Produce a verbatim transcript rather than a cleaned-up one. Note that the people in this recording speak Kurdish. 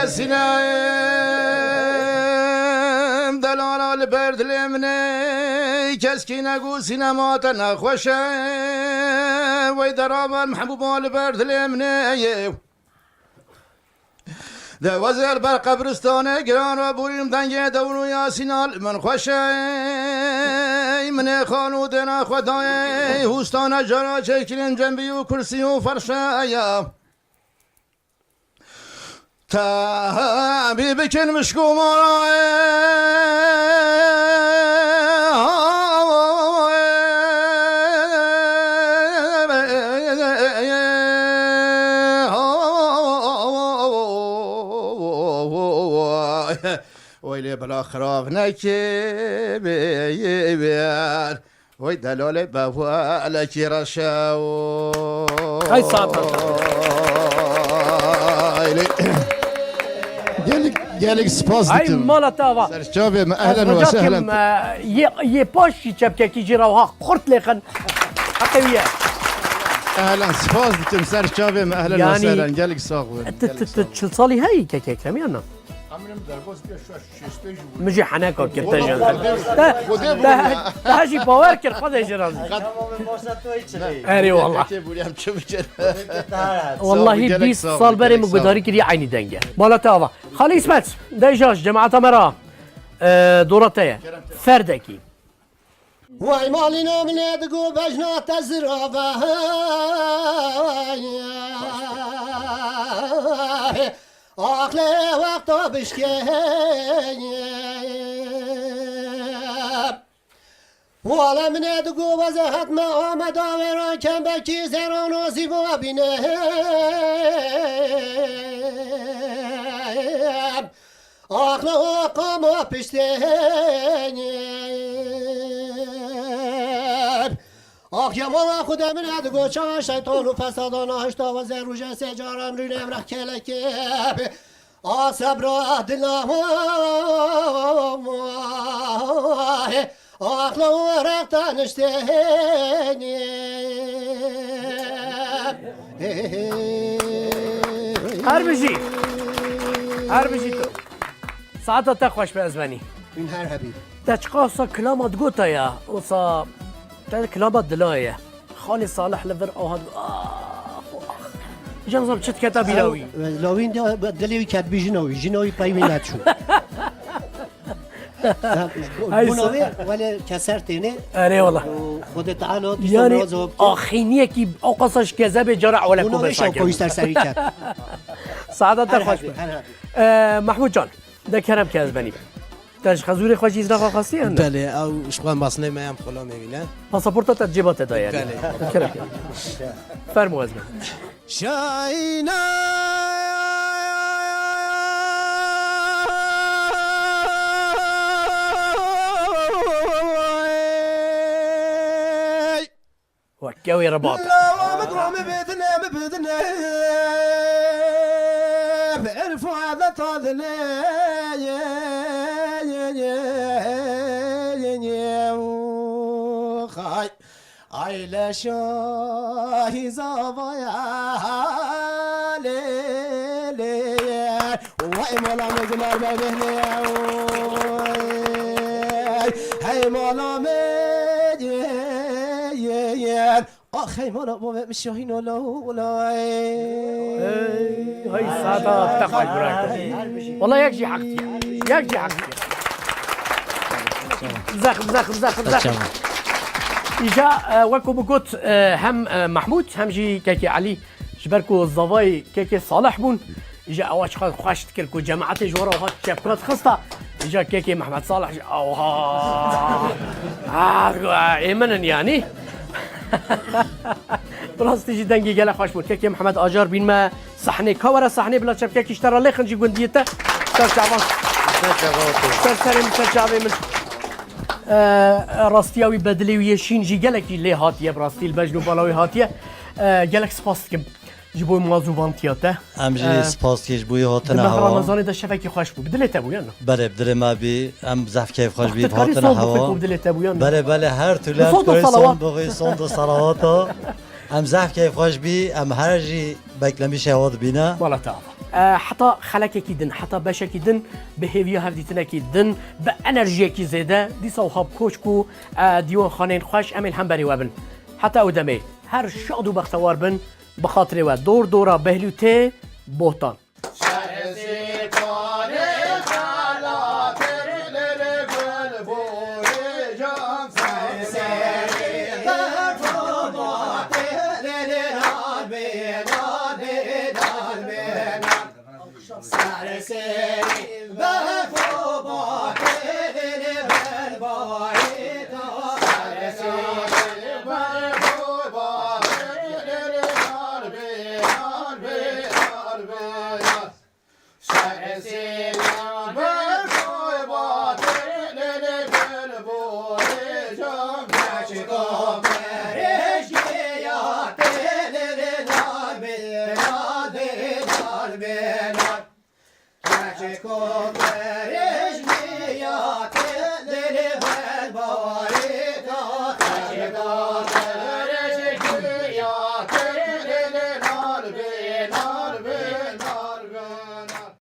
Sîne delala li ber dilê min e, keskî negû sînema te nexweş e, wey deraber mehbûba li ber dilê min e. De wezir ber qebristanê giran re bûrîm dengê dewr û Yasîna li min xweş e. Min ê xan û dêna xwe dayê, hûstana cara çêkirin cembî û kursî û ferşe ya. Tabî bikin mişk û mara. Wey lê bila xirav nekê bê ber. Wey delalê bevwelekî reşe û Hey, saet. Gelek, gelek spas Ay, dikim. Mala te ava. Serçavê me, ehlen ve sehlen. Yê, yê paş jî çepkekî jî rewha qurt lêxin. Heqê wî ye. Ehlen, spas dikim, serçavê me, ehlen ve Yani, sehlen. Gelek sax bû. Ti, ti, ti çil salî heyî kek Ekrem ya na? Min jî heneka kir te jî. Te, te, te jî bawer kir, Xwedê jî razî. Erê wallah. Wallahî bîst sal berê min guhdarî kiriye eynî deng e. Mala te ava. Xalî Îsmet, de jî ji cemaeta me ra, e, dora te ye. Ferdekî. Way malîna min ê digo bejna te zirave. Aqlê wexta bişkê. Wala min ê digo weze hetme Ameda wêran kembekî zêran û zîva bîne. Axna o qama piştê. Ax yamana xude min e digo çawa şeytan û fesadana hişta ve zerrûje sê caran rûne emrah keleke. A sebra dila axna o rexta niştê. Her bijî. Her bijî tu. Saeta te xweş be Ezmenî. Wîn her hebî. Te çiqasa kilama digota ya, wisa te kilama dila ye. Xalê Salih li vir aha digo, ax, ax. Jan zam çi diketa bîra wî. Lawîn de dilê wî ketbî jina wî, jina wî pey wî neçû. Hey, Bûna wê wele keser têne. Erê wala. Û Xwedê Teala dîsa Yani, razı bike. Axîniyekî o qasa ji kezebê cara ewle Bûna ku wê besa şewko kir. Îster serî ket. Saada te Her xweş hebî, be. Her hebî. Ee, Mahmud Can, de kerem ke ez benî. Te ji xezûrê xwe jî îzna xwe xwestiye, ne? Belê, ew ji xwe masnê me em xulamê wî ne. Pasaporta te cêba te daye, ne? Belê. Kerem ke. Fermo ez benî. Şayîna. Wek kewê ribat. Lawa min dwa min bidine, min bidine. Bi erf û adeta dine. Xay. Ay le şahî zavaya lê lê. Vay mala min zinar be bêhnê. Hey mala min. Ah hey mala bo ve şahîn ola ola. Hey, hey, sada te xweş bira. Wala yek jî heq diye. Yek jî heq diye. Zexm, zexm, zexm, zexm. Îja, e, wek ku min got, e, hem, e, Mahmûd hem jî kekê Elî ji ber ku zavayê kekê Salih bûn, îja ewa çiqas xweş dikir ku cemaetê ji we re wiha çepka dixista, îja kekê Mehmet Salih jî, "Awha! Ah, ê min in yanî." Bi rastî jî dengê gelek xweş bû. Kekê Mehmet Acar bîn me, Sahnê ka were sahnê bila çepkekî ji te re lêxin jî gundiyê te. Ser çavan. Ser çavan. Ser serê min, ser çavê min. E, rastiya wî bedilê wî yê şîn jî gelekî lê hatiye, bi rastî li bejn û bala wî hatiye. E, gelek spas dikim ji bo mazûvantiya te. Em jî E, spas dikin ji bo wî di hatina meh hewa. Remezanê de şevekî xweş bû. Bi dilê te bû, yan na? Belê, bi dilê me bî. Em zehf keyf xweş bî, bi hatina hewa. Te dikarî sor bixwî ku bi dilê te bû, yan na? Belê, belê, her türlü em dikarî sor bixwî, sond û salawata. Em zehf keyfxweş bî, em her jî beklemîşê hewa dibîne. Wala te ava. E, heta xelekekî din, heta beşekî din bi hêviya hevdîtinekî din, bi enerjiyekî zêde, dîsa wiha bi koşk û, e, dîwanxaneyên xweş em ê li hemberî we bin. Heta ew demê her şad û bextewar bin, bi xatirê we dor dora Behlûtê Bohtan.